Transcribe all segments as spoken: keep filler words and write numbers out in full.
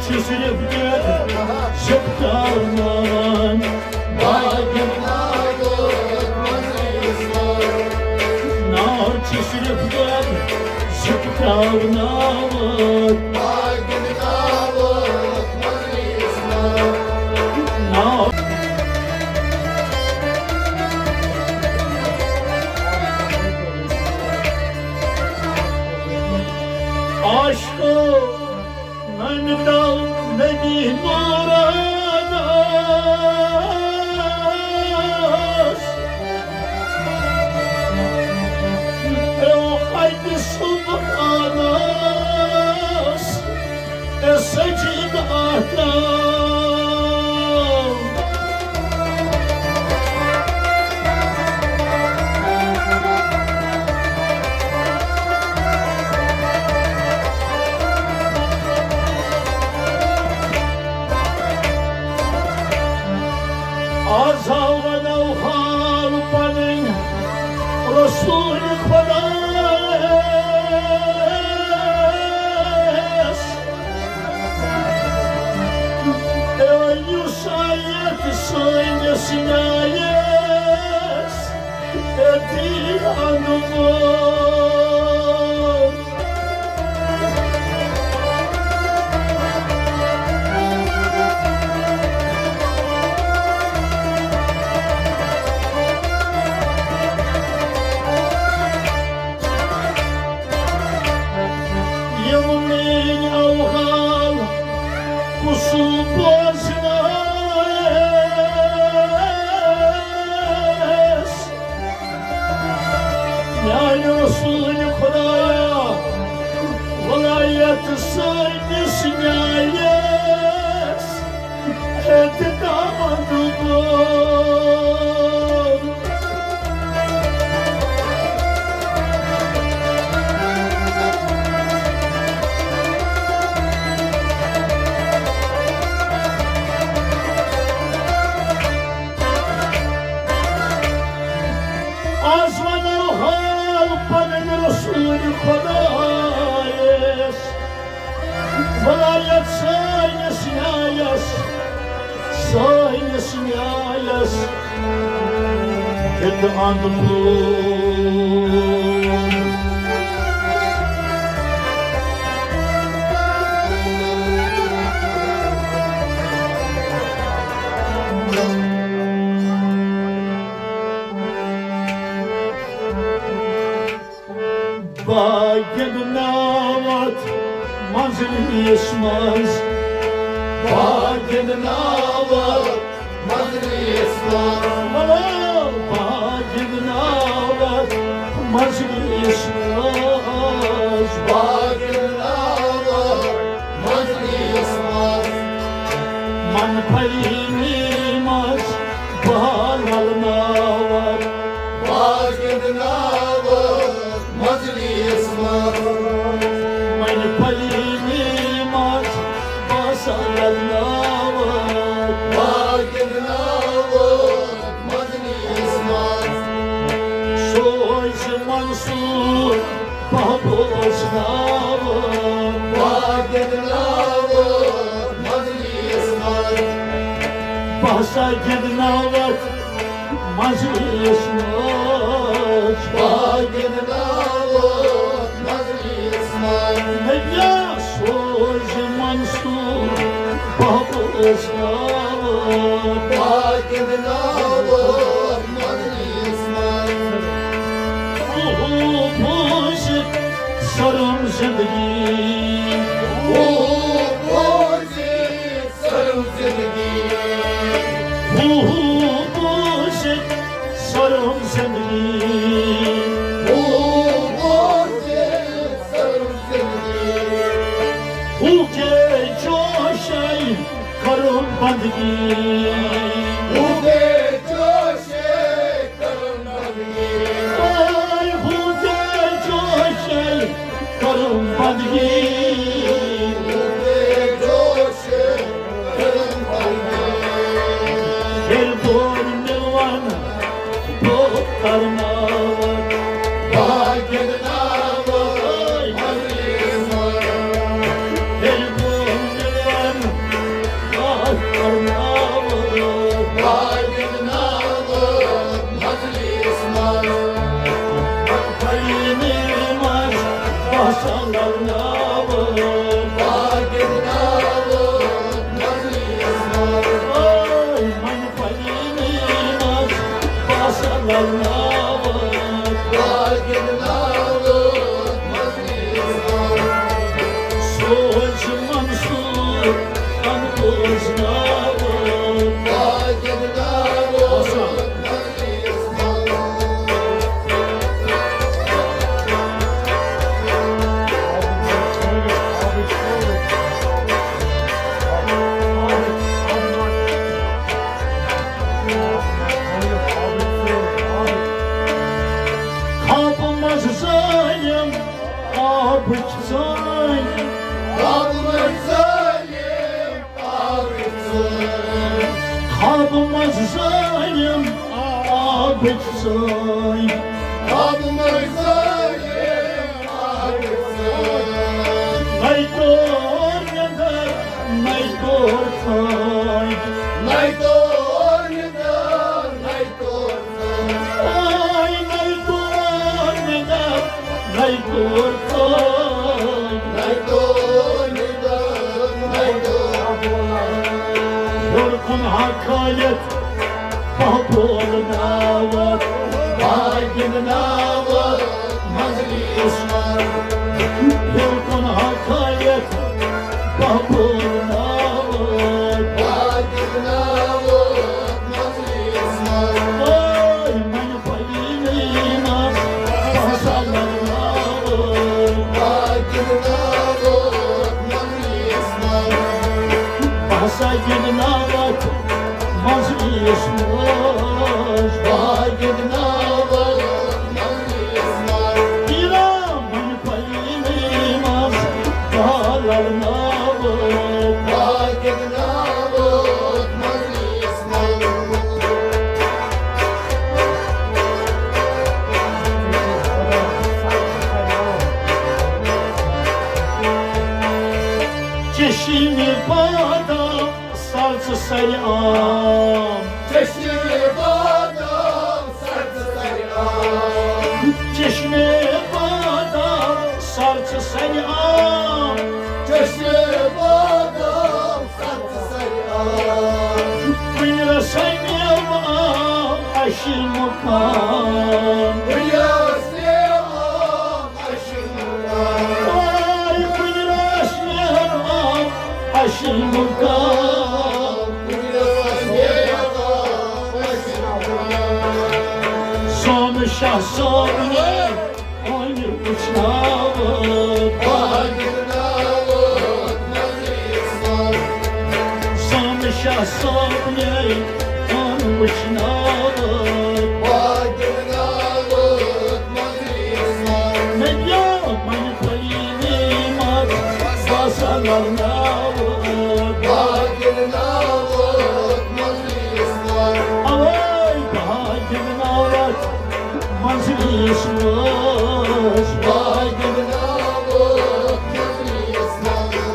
چھُ صرف گٮ۪و زیُٹھ تراوناوان۔ باقین ناو چھُ صرف گٮ۪و زیُٹھ تراوناوان۔ ناو۔ عاشقو، ننہِ تل نبی نورانس، پیوٚو اتہِ سبحانس، اے سجدٕ آتام۔ آز ہا ونو حال پنٕنۍ رسول خدایس۔ اے یُس آیت سٲنِس نیایس أتی اَنمُت۔ یِم میٲنۍ اوحال قصوٗر بوزنس، میانہِ رسول خدایا، ولایت سٲنِس نیایس اعتقاد گوٚو۔ آز ونو حال پنٕنۍ رسول خدایس، ولایت سٲنِس نیایس، سٲنِس نیایس ہیٚتہِ اند پرون۔ باقین ناوت مجلس منٛز، باقین ناوت مجلس منٛز، ولو باقین ناوت مجلس منٛز، باقین ناوت مجلس منٛز، من پھلی منٛز بہار ولناوت، باقین ناوت مجلس منٛز، من پھلی منٛز بہار ولناوت، باقین ناوت مجلس منٛز، سوز منصور بہبوز ناوت، باقین ناوت مجلس منٛز، بہسا گِنٛدناوتھ مجلس منٛز، باقین ناوت مجلس منٛز، نبیا سوز منصور بہبوز ناوت، باقین ناوت مجلس منٛز۔ ہو بوزِتھ سرم زندگی، ہو بوزِتھ سرم زندگی، ہو بوزِتھ سرم زندگی، ہو بوزِتھ سرم زندگی، ہو کے جوشے کرم بندگی، ہو کے جوشے کرم بندگی، اے ہو کے جوشے کرم بندگی، ہو کے جوشے کرم بندگی۔ پھر بور ملوان بھوت کرناوت، باقین ناوت مجلس منٛز۔ پھر بور ملوان سوز منصور انگوز ناو۔ خواب منٛز زٲنِم آبٕکۍ ژٲنۍ۔ خواب منٛز زٲنِم آبٕکۍ ژٲنۍ۔ خواب منٛز زٲنِم آبٕکۍ ژٲنۍ۔ خواب منٛز زٲنِم آبٕکۍ ژٲنۍ۔ نَے توٚر نِندٕر، نَے توٚر تھٲنۍ۔ نَے توٚر نِندٕر، نَے توٚر تھٲنۍ۔ آے نَے توٚر نِندٕر، نَے توٚر تھٲنۍ۔ نَے توٚر نِندٕر، نَے توٚر تھٲنۍ۔ ہیوٚر کُن ہا کھٲلِتھ پاپول ناوت، باگِن ناوت، مجلس منٛز۔ ہیوٚر کُن ہا کھٲلِتھ پاپول ناوت، باگِن ناوت، مجلس منٛز۔ اوے من پلیٖنٕے منٛز، باسا گِنٛدناوت، باگِن ناوت، مجلس منٛز۔ باسا گِنٛدناوت، مجلس منٛز۔ باگِن ناوت، مجلس منٛز۔ پیرا من پلیٖنٕے منٛز، بالر ناوت، باگِن ناوت، مجلس منٛز۔ چشمِ بادام سر ژٕ سرِ عام۔ چشمِ بادام سر ژٕ سرِ عام۔ چشمِ بادام سر ژٕ سرِ عام۔ چشمِ بادام سر ژٕ سرِ عام۔ کُنہِ رسے مےٚ عام اشی مقام۔ کُنہِ رسے مےٚ عام اشی مقام۔ آے کُنہِ رسے مےٚ عام اشی مقام۔ کُنہِ رسے مےٚ عام اشی مقام۔ سومہٕ شاہ صٲبنہِ اوٚن وٕچھناوت، باگِن ناوت، مجلس منٛز۔ سومہٕ شاہ صٲبنہِ اوٚن وٕچھناوت، باگِن ناوت، مجلس منٛز۔ مےٚ گیو من پلیٖنٕے منٛز، باسا لرناوت، باگِن ناوت، مجلس منٛز۔ اوے باگِن ناوت، مجلس منٛز۔ باگِن ناوت، مجلس منٛز۔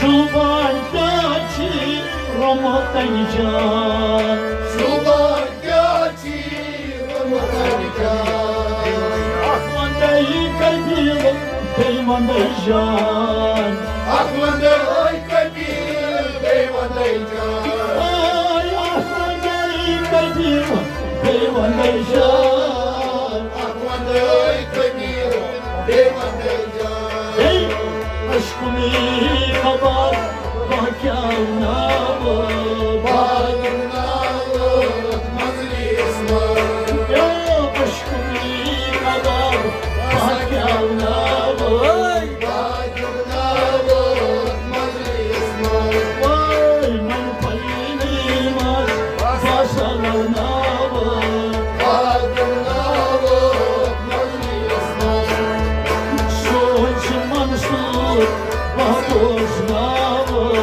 شوٗبان کیٛاہ چھی رمتن جان؟ شوٗبان کیٛاہ چھی رمتن جان؟ اکھ وندے قبیلہٕ، بیٚیہِ وندے جان۔ اکھ وندے قبیلہٕ، بیٚیہِ وندے جان۔ آے اکھ وندے قبیلہٕ، بیٚیہِ وندے جان۔ اکھ وندے قبیلہٕ، بیٚیہِ وندے جان۔ ہے، اشکُنی خبر، باقیو ناو، باقیو ناو، مجلس منٛز۔ یو اشکُنی خبر، باقیو ناو، باقیو ناو، مجلس منٛز۔ وای من پلینی منٛز، باسا لوناو، باقیو ناو، مجلس منٛز۔ سوچ منصور، بہٕ بوزناوٕ۔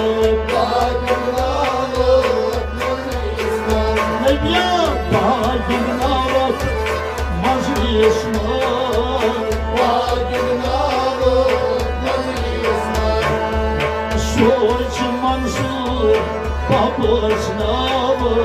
نبیا، بہٕ گِنٛدناوَتھ مجلس منٛز۔ سوچ منصور، بہٕ بوزناوٕ۔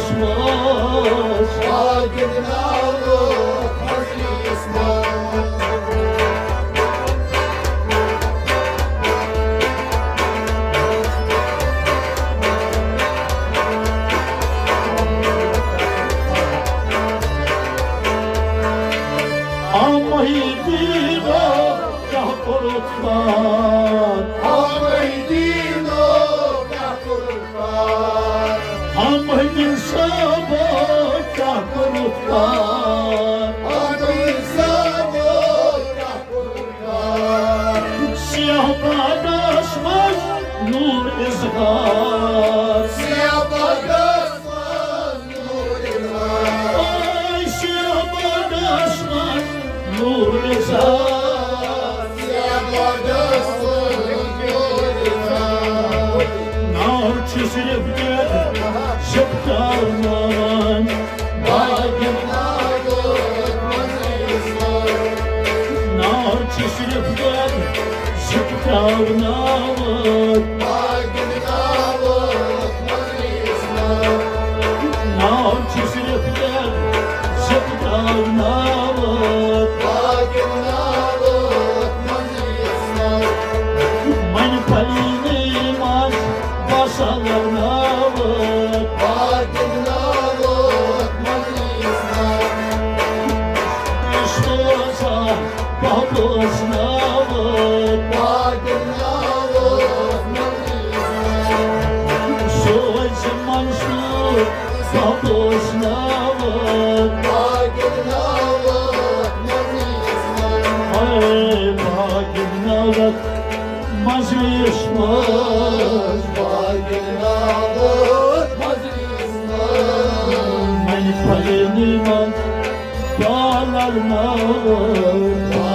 منٛز۔ باقین ناوُک مجلس منٛز۔ آ محی الدینو کیٛاہ کوٚرُتھ پار؟ آ محی الدینو کیٛاہ کوٚرُتھ پار؟ آ محی الدین صٲبو کیٛاہ کوٚرُتھ پار؟ آ محی الدین صٲبو کیٛاہ کوٚرُتھ پار؟ سیاہ باغس منٛز نور اظہار۔ سیاہ باغس منٛز نور اظہار۔ آے سیاہ باغس منٛز نور اظہار۔ سیاہ باغس منٛز نور اظہار۔ نار چھُ صرف گٮ۪د زِپٹاوناوان۔ باقین ناوُک مجلس منٛز۔ نار چھُ صرف گٮ۪د زِپٹاوناوان۔ باقین ناوُک مجلس منٛز۔ نار چھُ صرف گٮ۪د زِپٹاوناوان۔ باقین ناوُک مجلس منٛز۔ منی پھلینی منٛز بسا لگناوان۔ باقین ناوُک مجلس منٛز۔ سوزا بابوس ناوُک۔ باقین ناوُک مجلس منٛز۔ سوز منصور بابوس ناوُک۔ باقین ناوُک مجلس منٛز۔ اے باقین ناوُک مجلس منٛز۔ باقین ناوُک مجلس منٛز۔ منی پھلینی منٛز بالر ناوُک۔